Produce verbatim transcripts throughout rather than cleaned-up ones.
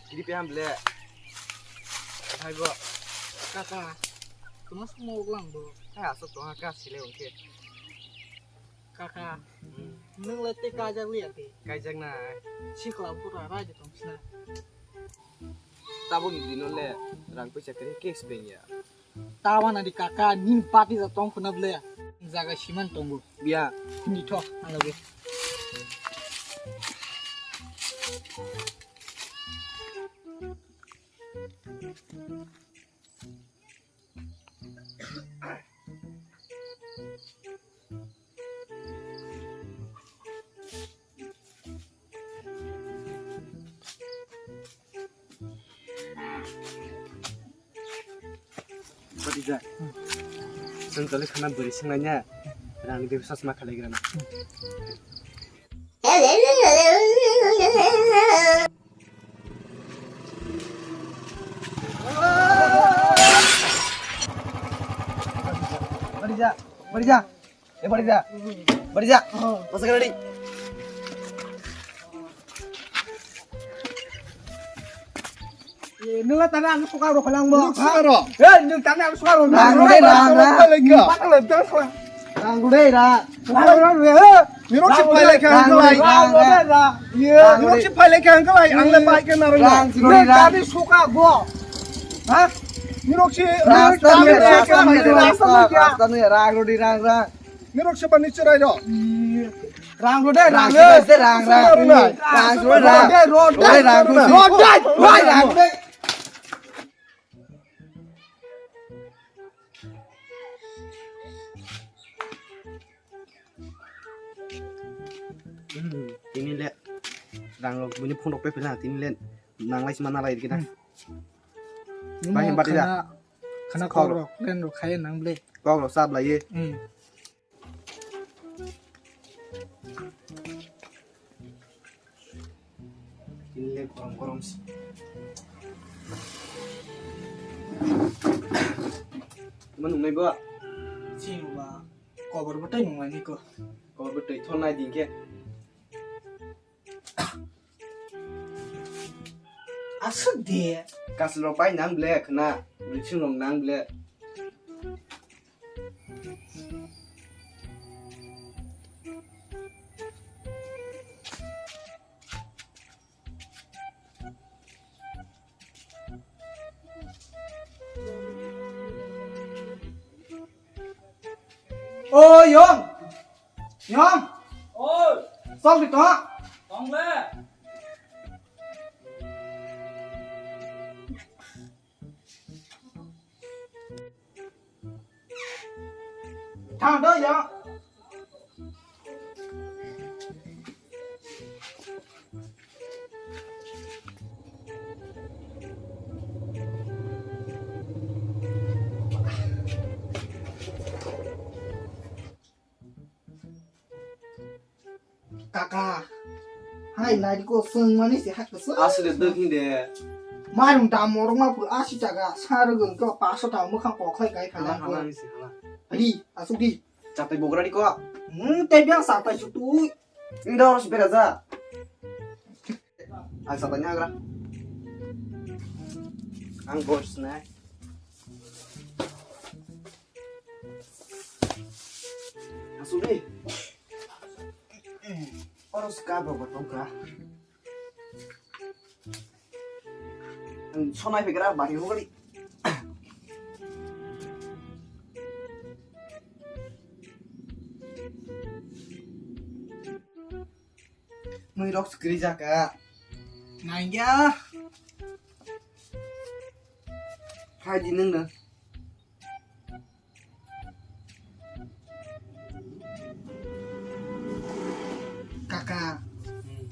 Kiri pe ham ble. Hai bo. Kaka, kama sumo lang bo. Hai asok tong ha ka sile ongke. Kaka, nwng le tei kaijak liya khe? Kaijak nai. Sikla bura rai de tong sina. Tabuk ni dino le rang puisa khe cash peng ya. Tawa na di kaka, nini party da tong khuna ble. Jaga siman tongo. Biya. Ni tho, ano be. Bari ja. Sengkali khana bari sengnanya. Rang de sasma khalai grana. Bari ja. Bari ja. E bari ja. Bari ja. Masa kena di. Nila tana ang suka ro khalang mo. Suka ro. Eh, nila tana ang suka ro. Rang de rang. Patang le tang suka. Rang de ra. Rang de ra. Nirok si pai lai kha ang lai. Nirok si pai lai kha ang lai. Ang le pai kha narang. Rang si roi ra. Tadi suka go. Ha? Nirok si rasta nui rasta nui rasta nui rang rodi rang rang. Nirok si pani chirai do. Rang rodi rang rodi rang rang. Rang rodi rang rodi rang rodi. Hmm, tini le rang rok bini phone rok pe phila tini le nanglai sima nalai kina. Hmm. Bai bati da. Khana kok rok len rok khai nang ble. Kok rok sab lai. Hmm. Tini le gorom gorom si. Tuma nungnai bo? Chini ba kobor bo tai nungnai ni ko. Kobor bo tai thon nai din khe. Aswk de. Kasil rok pai nang ble khna, bwswng rok nang ble. O Yong. Yong. Oi. Sok di to. Tong le. Thang do ya. Kaka. Hai, nai ko sung mani se hak so. Asli de dek hinde. Marung dam morong ma pu asi jaga. Sarung ko paso ta mukha ko khai kai phala ko. Hala, hala, isi, hala. Ari, asuk di. Chatai bogra di ko. Hmm, te biang satai su tu. Inda harus beraja. Ang satai ni agra. Ang bos nai. Asuk di. Oro ska bo botong ka. Sonai pegra bari hogari. Mui rok skri jaka. Nangya. Khai di nung na. Kaka,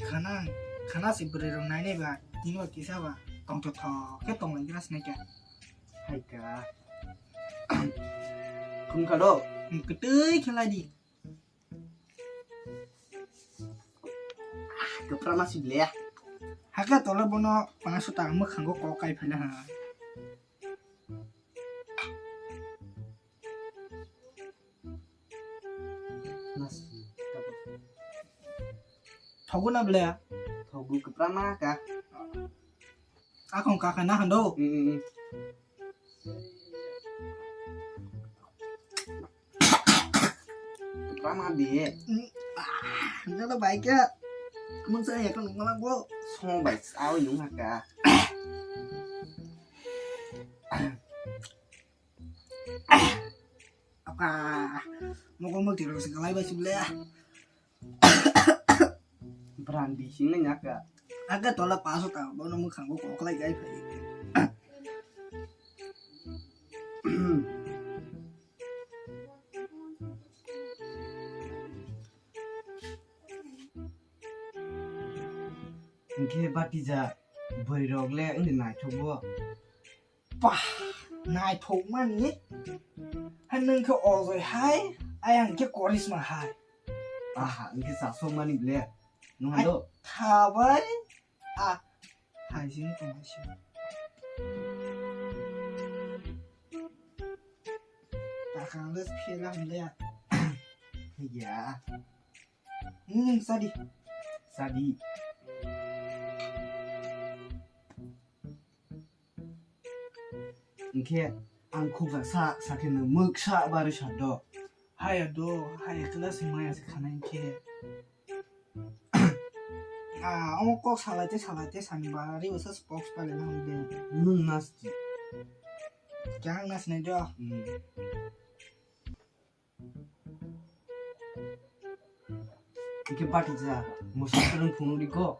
khana, khana si bwrwi rok nainai ba, tini ba kisa ba, tongthok thok khe tong lai gra sinai kha. Hai ka. Khum kha do? Kwtwi khe lai di. Ah, kwpra ma si ble. Hakhe tole bono pangaso taka mwkhango kok kai phaina ha. Thogo na ble? Thogo kwpra ma ka. Akong kaka na hando. Mm, mm, mm. Rama di. Nada baik ya. Mun saya kan malah gua. Song baik, awi nung haka. Apa? Mau kamu tidur segalai baik sebelah. Brandi sini nyaka. Aga tola paso ta, bono mukhango koklai gai phai. Hwnkhe batija bwrwirok le wngdi naithok bo. Pah, naithok mani. Hai nwng khe Ojoi hai, ayang khe Korisma hai. Aha, hwnkhe chasok mani ble. Nwng hai do? Thabai. Ah, hai sini tong hai sini. Takang le phela hwnle. Ya. Hmm, sadi. Sadi. Hwnkhe ang khukjak sa, sakhe nwng mwksa barwi sa do. Haya do, haya kla se maya se khanai hwnkhe. Ah, omo kok salai te salai te sani bari bwsa spok spale na hwnde. Nwng nas di. Kya nas nai do? Hmm. Hwnkhe batija, mwsa kwrwng phunukdi ko.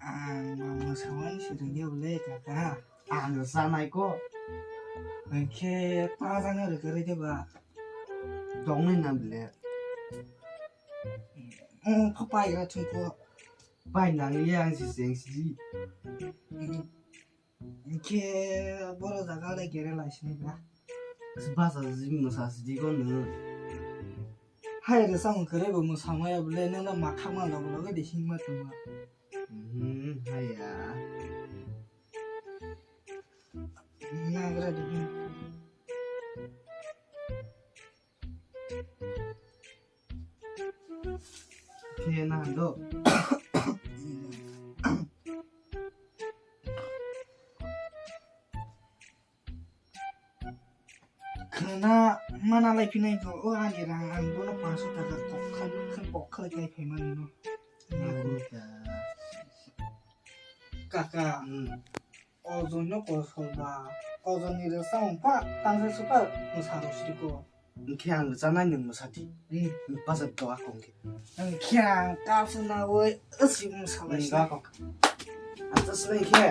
Ang bo mwsamani swrwngya bwle kaka. Ang sanai ko. Hwnkhe ta jagano rwgwrwi de ba. Tongnai na bwle. Omo pha paigra thwngkho. Pai nangliya ang si cheng sidi. Hwnkhe boro jaga le gere lai sini ba. Basa ji mwsa sidi ko nwng. Hai re samung kwrwi bo mwsa maya bwle nwng no makha ma logo logo de hingma tongma. Hmm, haya. Nagra de. Khe na hando. Khna mana lai phinai ko, o ani rang ang bono panso taka kok kha, kok kha lai kai phai mani no. Kaka. Hmm. Ojon no kosol ba. Ojon ni resa ongpa, tangsa supa, mwsa rw sidi ko. Hwnkhe ang rwchanai nwng mwsa di. Hmm. Basa doa kong khe. Hwnkhe ang kapsu na oi, osi mwsa lai. Nwng doa kong. Ang to swlai khe.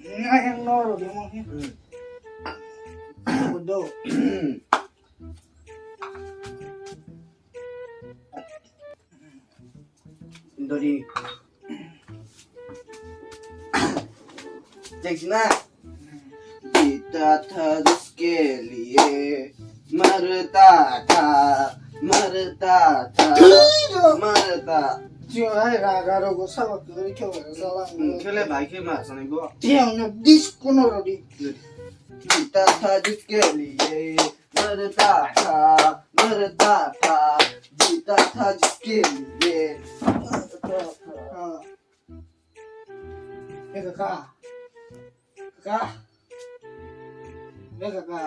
Ngai ang no ro de mo khe. Hmm. Bodo. Dodi. Check sina. Jita tha jiske liye marta tha, marta tha, marta. Jio hai raga rogo sabo kiri khe wala sala. Hmm, khele bai khe ma sanai bo. Tiang na disco no rodi. Jita tha jiske liye Murda tha, murda tha, jita tha jiske liye. Murda tha. Hey, kaka. Kaka. Hey, kaka.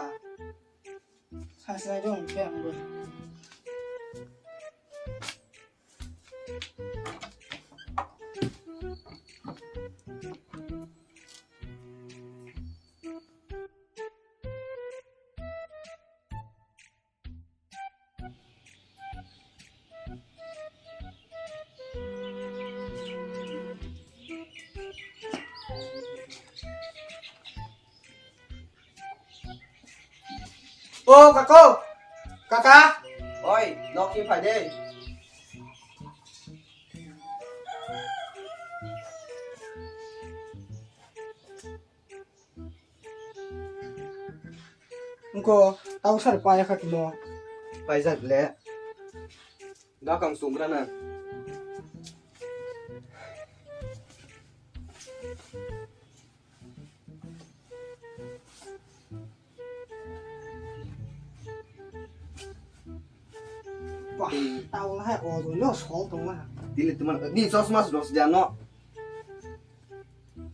Sa sa dong, kaya mo. O kako, kaka. Oi, nok ki phai de. Wngkha, tau sar paya kha timo. Paijak le. Gakang sumra na. Wah, tau hai o, no sol tong na. Tini teman, ni chosma dos jano.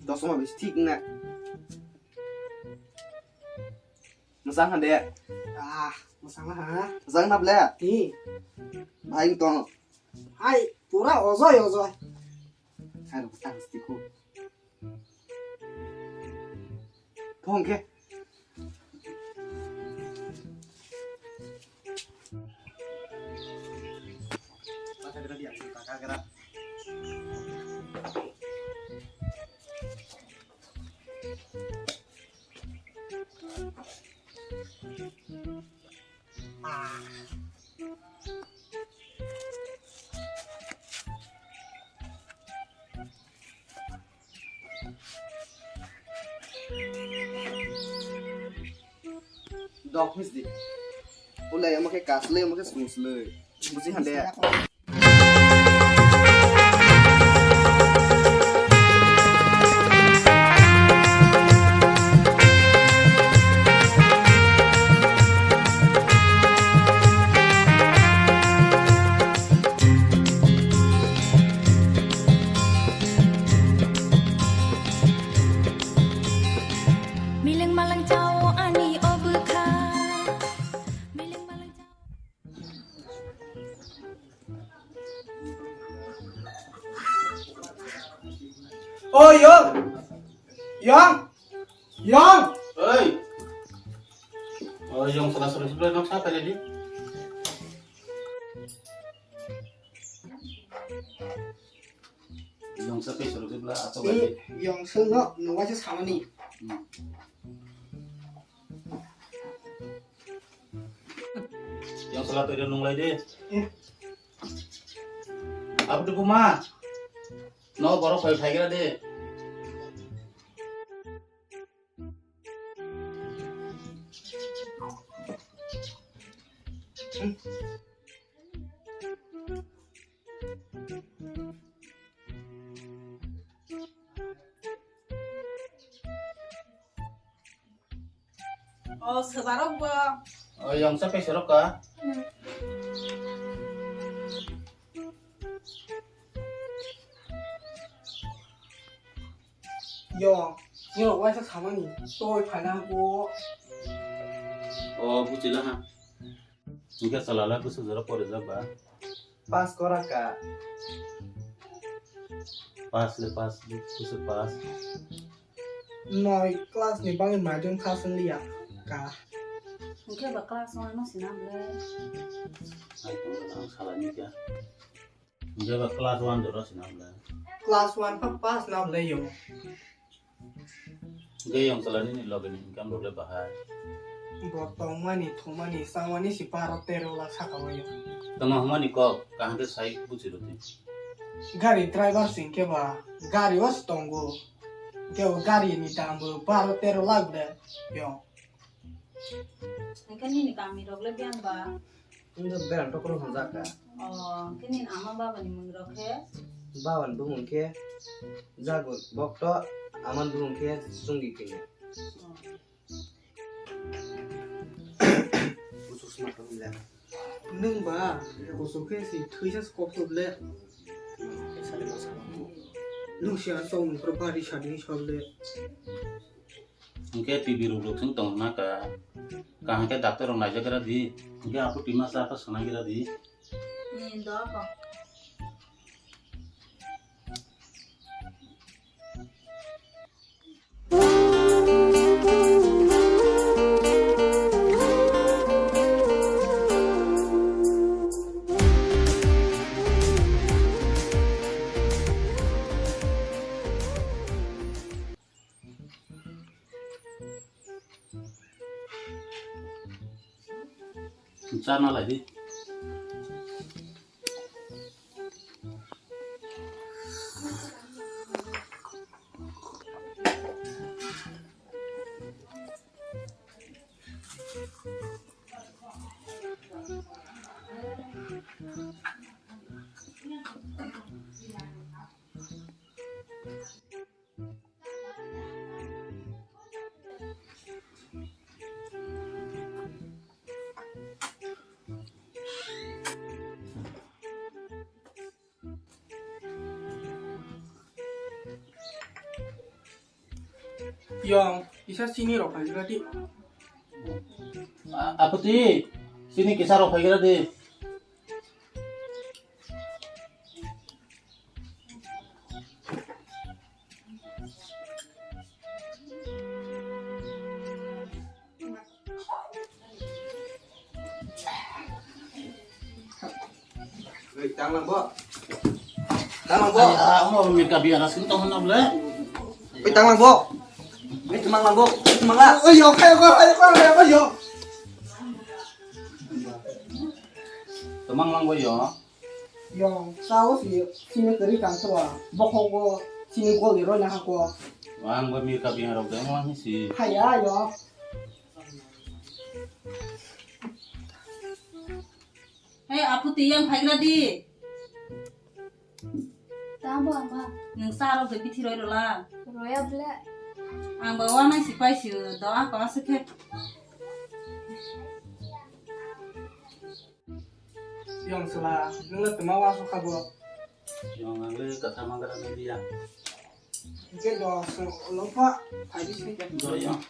Chosma bis thik na. Mwchang ha de. Ah, mwchang ha. Mwchang na ble? Hi. Bhai tong. Hai, pura ojoi, ojoi. Hai, mwchang sti khu. Thong khe. Dok mis di. Ulai omo khe kaslai, omo khe sungslai. Buji hande. Miling malang chao ani obwkha. Miling malang chao. O Yong! Yong! Yong! Oi! O Yong, sala sala sala nok sa pele di. Yong sa pe sala sala ato. Eh, bai. Yong sel no, no waisa samani. Hmm. Yang salah tu dia nung lai deh. Eh. Apa tu kuma? No, baru file saya kira deh. O, swbarok bo. O, yongsa paisorok ka? Hmm. Yo, yo, waisa samani. Toi phaina bo. O, buchila ha. Hingke chalala bwswk jora porijak ba? Pass kora ka. Pass le pass, bwswk pass. Noi class ni bagwi maidung kha swngliya ka. Hingke ba class one no sina bwle. Ai tong ang salani kya. Hingke ba class one jora sina bwle. Class one pa pass na bwle yo. Hingke yong chalani ni loge ni income rok le bahai. Bo tongmani, thumani, changmani si baro tero lakh saka o yo. Tongma hwnmani kok, kaham khe sai buchi rwdi. Gari driver sing khe ba, gari o se tongo. Khe o gari ni dam bo baro tero lakh de yo. Hingke nini kami rok le biyang ba? Wngkha berang tokro hwnjak kha. O, hingke nini ama baba ni mung rok khe? Baba ni bumung khe Jagun Bokto, ama ni bumung khe Chunggi Kini. O. Kuchuk sma thang le. Nwng ba, kuchuk khe si thwisa se kok thop le. Nwng si a chong nung pro bari sadi ni sab le. Hingke T V rok rok sing tong na ka. Kaham khe doctor rok naijak gra di. Hingke apo tima sa ta sanai gra di. Ni do ko. Chana lai di. Yong, isa sini rok hai gati. A-, Aputi, sini kisa rok phaigra di. Oi, tang lang bo. Tang lang bo. Aya, omo mirka biya na sing tong na bole. Oi, tang lang bo. Oi, tang lang bo. Oi, tang lang. Oi, yo, kayo ko, kayo ko, kayo ko, yo. Tamang lang bo yo. Yo, sao si, sini kari kan to. Bokong ko sini ko liro na ko. Wang bo mirka biya rok deng lang si. Haya yo. Hei, Aputi, yang phaigra di. Tamo ama. Nwng sa rok de bithi roi rola. Roya ble. Ang ba wanai si pai si do a ko asuk khe. Yang sela, nwng le tama wa su khabo. Yang ang le kata mangara media. Ke do so lo pa, phai di si. Do yang.